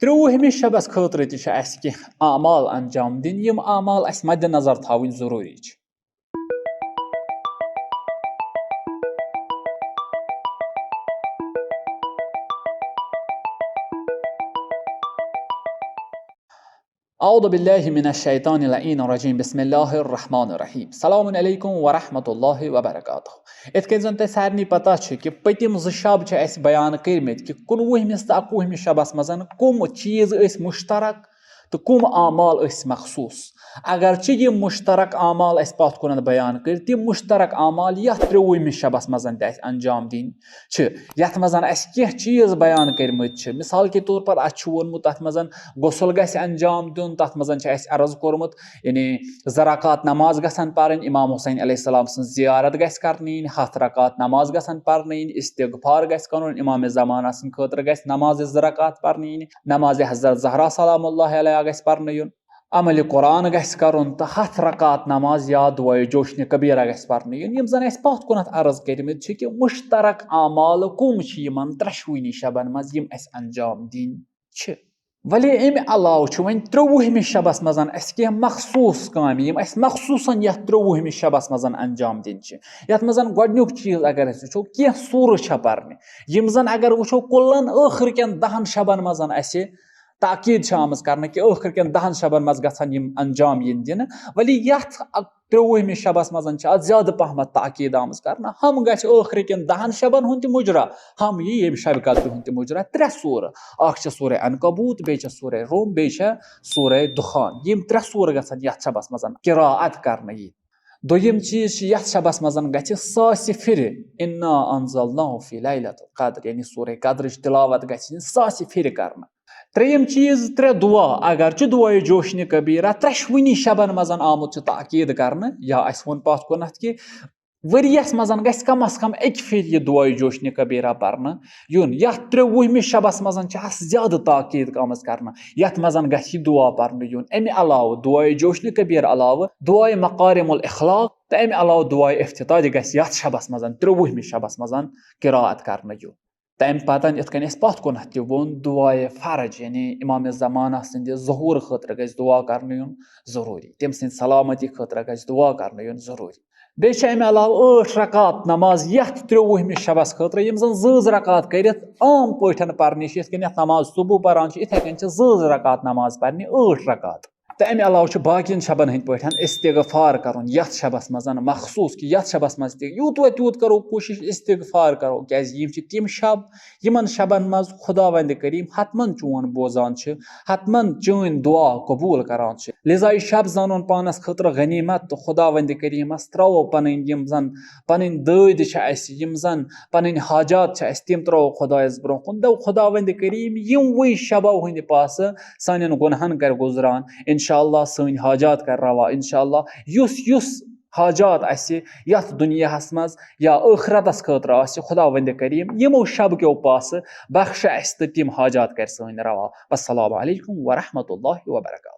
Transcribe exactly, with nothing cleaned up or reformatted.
ترٛۆوُہمِس شبس خٲطرٕ تہِ چھِ اَسہِ کینٛہہ اعمال انجام دِنۍ، یِم اعمال اَسہِ مدِ نظر تھاوٕنۍ ضروٗری چھِ۔ اعوذ باللہ من الشیطان اللعین الرجیم، بسم اللہ الرحمن الرحیم، السلام علیکم ورحمۃ اللہ وبرکاتہ۔ یِتھ کٔنۍ زن تۄہہِ سارنٕے پتہ چھِ کہِ پٔتِم زٕ شب چھِ اَسہِ بیان کٔرمٕتۍ کہِ کُنوُہمِس تہٕ اَکوُہمِس شبس منٛز کُم چیٖز ٲسۍ مشترک تہٕ کُم اعمال ٲسۍ مخصوٗص۔ اگرچہِ یِم مشترک اعمال اَسہِ پتھ کُنتھ بیان کٔرۍ، تِم مشترک اعمال یتھ ترٛۆوُہمِس شبس منٛز تہِ اَسہِ انجام دِنۍ چھِ، یتھ منٛز اَسہِ کینٛہہ چیٖز بیان کٔرمٕتۍ چھِ۔ مثال کے طور پر اَسہِ چھُ ووٚنمُت، تتھ منٛز غسل گژھِ انجام دیُن، تتھ منٛز چھِ اَسہِ عرض کوٚرمُت، یعنی زٕ رکعت نماز گژھن پرٕنۍ، امام حسین علیہ السلام سٕنٛز زیارت گژھِ کرنہٕ یِنۍ، ہتھ رکعت نماز گژھن پرنہٕ یِنۍ، استغفار گژھِ کرُن، امام زمانہ سٕنٛدِ خٲطرٕ گژھِ نماز زٕ رکعت پرنہٕ یِنۍ، نماز حضرت زہرا سلام اللہ علیہا گژھِ پرنہٕ یُن، عمل قرآن گژھِ کرُن تہٕ ہتھ رکعت نماز یا دعائے جوشن کبیرہ گژھِ پرنہٕ یُن۔ یِم زن اَسہِ پتھ کُنتھ عرض کٔرمٕتۍ چھِ کہِ مشترک اعمال کم چھِ یِمن ترٛشوٕنی شبن منٛز یِم اَسہِ انجام دِنۍ چھِ۔ ولی امہِ علاوٕ چھُ وۄنۍ ترٛۆوُہمِس شبس منٛز اَسہِ کینٛہہ مخصوٗص کامہِ، یِم اَسہِ مخصوٗصن یتھ ترٛۆوُہمِس شبس منٛز انجام دِنۍ چھِ۔ یتھ منٛز گۄڈٕنیُک چیٖز اگر أسۍ وٕچھو، کینٛہہ سورٕ چھےٚ پرنہِ، یِم زن اگر وٕچھو، کُلن ٲخر کٮ۪ن دہن شبن منٛز اَسہِ تاکید چھِ آمٕژ کرنہٕ کہِ ٲخر کٮ۪ن دہن شبن منٛز گژھن یِم انجام یِنۍ دِنہٕ۔ ولی یتھ اَ-، ترٛۆوُہمِس شبس منٛز چھِ اتھ زیادٕ پہمتھ تاکید آمٕژ کرنہٕ۔ ہم گژھِ ٲخر کٮ۪ن دہن شبن ہُنٛد تہِ مُجرا، ہم یی ییٚمہِ شبِ قدرِ ہُنٛد تہِ مُجرا۔ ترٛےٚ سورٕ، اکھ چھِ سورہ عنکبوت، بیٚیہِ چھِ سورہ روم، بیٚیہِ چھِ سورہ دخان۔ یِم ترٛےٚ سورٕ گژھن یتھ شبس منٛز قراءت کرنہٕ یِنۍ۔ دوٚیِم چیٖز چھِ، یتھ شبس منٛز گژھِ ساسہِ پھرِ انا انزلناہ فی لیلۃ القدر، یعنی سورہ قدرٕچ تلاوت گژھِ یِنۍ ساسہِ پھرِ کرنہٕ۔ ترٛیٚیِم چیٖز، ترٛےٚ دعا، اگرچہِ دعائے جوشن کبیرہ ترٛشوٕنی شبن منٛز آمُت چھُ تاکید کرنہٕ، یا اَسہِ ووٚن پتھ کُنتھ کہِ ؤریَس منٛز گژھِ کم از کم اَکہِ پھِرِ یہِ دعائے جوشن کبیرہ پرنہٕ یُن۔ یتھ ترٛۆوُہمِس شبس منٛز چھِ اَتھ زیادٕ تاکید آمٕژ کرنہٕ، یتھ منٛز گژھِ یہِ دعا پرنہٕ یُن۔ امہِ علاوٕ، دعائے جوشن کبیرہ علاوٕ، دعائے مکارم الاخلاق تہٕ امہِ علاوٕ دعائے افتتاح تہِ گژھِ یتھ شبس منٛز، ترٛۆوُہمِس شبس منٛز قراءت کرنہٕ یُن۔ تمہِ پتہٕ، یِتھ کٔنۍ اَسہِ پتھ کُنتھ تہِ ووٚن، دعائے فرج، یعنی امام زمانہ سٕنٛدِ ظہور خٲطرٕ گژھِ دعا کرنہٕ یُن ضروٗری، تٔمۍ سٕنٛدِ سلامتی خٲطرٕ گژھِ دعا کرنہٕ یُن ضروٗری۔ بیٚیہِ چھِ امہِ علاوٕ ٲٹھ رکعت نماز یتھ ترٛۆوُہمِس شبس خٲطرٕ، یِم زن زٕ زٕ رکعت کٔرِتھ عام پٲٹھۍ پرنہِ چھِ، یِتھ کٔنۍ یتھ نماز صبح پران چھِ، یِتھے کٔنۍ چھِ زٕ زٕ رکعت نماز پرنہِ، ٲٹھ رکعت۔ تہٕ امہِ علاوٕ چھُ باقین شبن ہٕنٛدۍ پٲٹھۍ استغفار کرُن یتھ شبس منٛز مخصوٗص، کہِ یتھ شبس منٛز تہِ یوٗت وۄنۍ تیوٗت کرو کوٗشش استغفار کرو، کیازِ یِم چھِ تِم شب، یِمن شبن منٛز خداوند کریم حتمن چون بوزان چھِ، حتمن چٲنۍ دعا قبوٗل کران چھِ۔ لذا یہِ شب زانُن پانس خٲطرٕ غنیمت تہٕ خداوند کریمس ترٛاوو پنٕنۍ یِم زن پنٕنۍ دٲدۍ چھِ اَسہِ، یِم زن پنٕنۍ حاجات چھِ اَسہِ، تِم ترٛاوو خۄدایس برٛونٛہہ کُن۔ دَپو، خۄداوندِ کریم، یِموٕے شبو ہٕنٛدِ پاسہٕ سانٮ۪ن گۄنہن کر گُزران، انشاءاللہ سٲنۍ حاجات کر روا، انشاءاللہ یُس یُس حاجات اَسہِ یتھ دُنیاہس منٛز یا ٲخرتس خٲطرٕ آسہِ، خۄداوندِ کریم، یِمو شب کیو پاسہٕ بخشہِ اَسہِ تہٕ تِم حاجات کر سٲنۍ روا۔ والسلام علیکم ورحمۃ اللہ وبرکاتہ۔